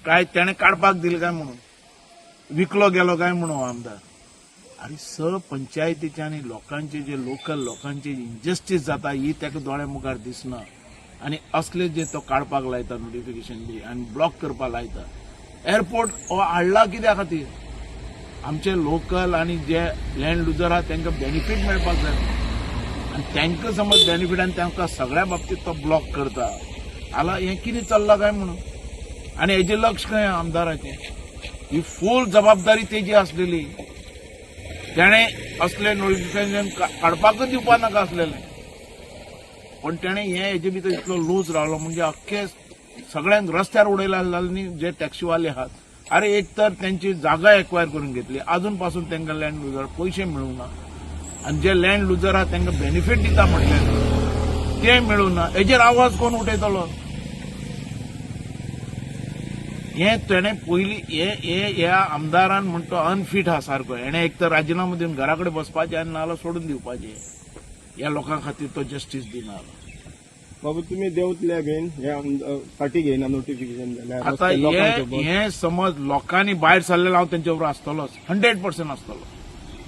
काय तेणें काडपाक दिलें काय म्हणून, विकलो गेलो काय म्हणून आमदार. आरे स पंचायतीचे आनी लोकांचे जे लोकल लोकांचे इनजस्टीस जाता ही ताका दोळ्या मुखार दिसना आनी असले जे तो काडपाक लायता नोटिफिकेशन बी आनी ब्लॉक करपाक लायता. एअरपोर्ट हो हाडला कित्या खातीर? आमचे लोकल आनी जे लँड लुजर आहा तांकां बेनिफीट मेळपाक जाय आनी तांकां समज बेनिफीट आनी तांकां सगळ्या बाबतींत तो ब्लॉक करता. आला हें कितें चल्लां काय म्हणून? आनी हेजें लक्ष खंय आमदाराचें? ही फूल जबाबदारी तेजी आसलेली. तेणें असले नोटिफिकेशन काडपाकच दिवपा नाका आसलेलें, पण तेणें हें हेजे भितर इतलो लूज रावलो म्हणजे अख्खे सगळ्यांक रस्त्यार उडयला न्ही जे टॅक्सीवाले आहात. अरे एक तर त्यांची जागा एक्वायर करून घेतली, अजून पासून तांकां लँड लुजर पयशे मेळूंक ना आनी जे लँड लुजर आहा तांकां बेनिफीट दिता म्हटलें ते मेळूंक ना. हेजेर आवाज कोण उठयतलो? हें तेणें पयलीं हे ह्या आमदारान म्हण तो अनफीट आहा सारको. हेणें एक तर राजिनामो दिवन घरा कडेन बसपाचें आनी नाजाल्यार सोडून दिवपाचें. ह्या लोकां खातीर तो जस्टीस दिना. बाबू तुम्ही देंवतले बीन हे फाटी घेयना नोटिफिकेशन जाल्यार आता हे समज लोकांनी भायर सरलें हांव तेंचे बरोबर आसतलोच, 100% आसतलो.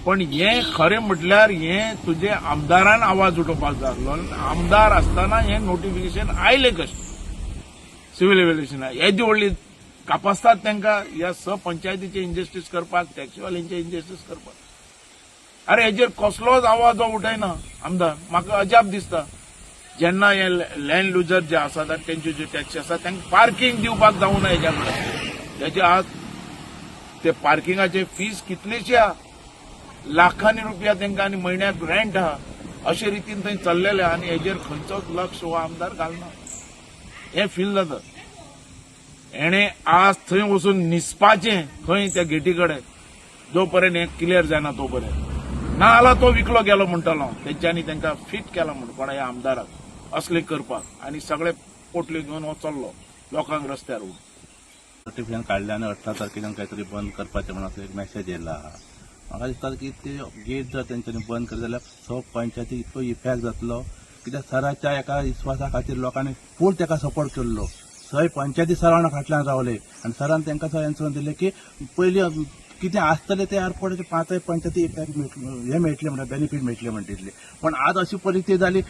पण हे खरें म्हटल्यार हे तुजे आमदारान आवाज उठोवपाक जाय आसलो. आमदार आसतना हे नोटिफिकेशन आयलें कशें सिव्हील एव्हिएशना? येदी व्हडली कापास्तात तांकां ह्या स पंचायतीचे इनजस्टीस करपाक, टॅक्सीवाल्यांचे इनजस्टीस करपाक. अरे हेजेर कसलोच आवाज हो उठयना आमदार. म्हाका अजाप दिसता जेन्ना हे लँड लुजर जे आसात आनी तेंच्यो ज्यो टॅक्सी आसात तांकां पार्किंग दिवपाक जावना हेज्या कडेन. तेजे आज ते पार्किंगाचे फीस कितलीशी आहा, लाखांनी रुपया तांकां आनी म्हयन्याक रेंट आहा. अशे रितीन थंय चल्लेले आनी हेजेर खंयचोच लक्ष हो आमदार घालना. हें फील जाता. हेणें आज थंय वचून निसपाचें खंय त्या गेटी कडेन जो पर्यंत हें क्लियर जायना तो पर्यंत. ना जाल्यार तो विकलो गेलो म्हणटलो तेंच्यांनी तांकां फीट केला म्हण कोणा ह्या आमदाराक असले करपाक आनी सगळे पोटल्यो घेवन हो चल्लो लोकांक रस्त्यार उडोवन. नोटिफिकेशन काडलें आनी 18 तारखेच्यान कांय तरी बंद करपाचें म्हणून असो एक मॅसेज येयला आहा. म्हाका दिसता की ते गेट जर तेंच्यांनी बंद केले जाल्यार स पंचायती इतलो इफेक्ट जातलो कित्याक सराच्या एका विस्वासा खातीर लोकांनी फूल ताका सपोर्ट केल्लो. सय पंचायती सरान फाटल्यान रावले आनी सरान तांकां सगळ्यांनी दिलें की पयलीं कितें आसतलें ते एअरपोर्टाचे पांचय पंचायती इफेक्ट हे मेळटले म्हणल्यार बेनिफीट मेळटले म्हणटिल्ले. पण आज अशी परिस्थिती जाली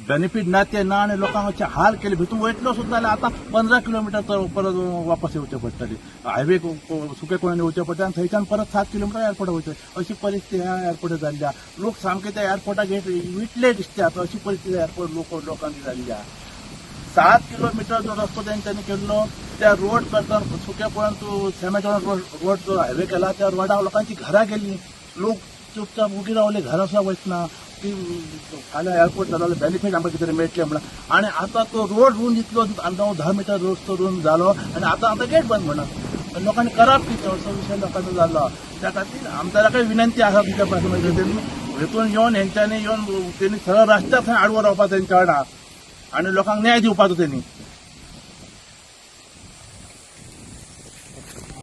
बेनिफीट ना ते ना आनी लोकांक अशे हाल केले. भितून वयतलो सुद्दां जाल्यार आतां 15 किलोमिटर परत वापस येवचें पडटलें. हायवे सुके कोणान येवचें पडटलें आनी थंयच्यान परत 7 किलोमिटर एअरपोर्टाक वयचें. अशी परिस्थिती ह्या एअरपोर्टार जाल्ली आहा. लोक सामके त्या एअरपोर्टाक विटले दिसता आतां. अशी परिस्थिती एअरपोर्ट लोकांची जाल्ली आहा. 7 किलोमिटर जो रस्तो तेंच्यांनी केल्लो त्या रोड करतना सुक्या पळोवन तूं सेमेचो रोड जो हायवे केला त्या रोडाक लोकांची घरां गेली. लोक चुपचाप उगी रावले, घरां सुद्दां वचना की फाल्यां एअरपोर्ट जालो बेनिफीट आमकां कितें मेळटलें म्हणून. आनी आतां तो रोड रुन इतलो 9-10 मिटर रस्तो रुन जालो आनी आतां आतां गेट बंद म्हणा लोकांनी करप कितें असो विशय लोकांचो जालो. त्या खातीर आमदाराकय विनंती आसा तुमच्या पासून हेतून येवन हेंच्यांनी येवन तेणी सरळ रस्त्यार थंय आडवो रावपाक तेंच्या वांगडा आनी लोकांक न्याय दिवपाचो तेणी.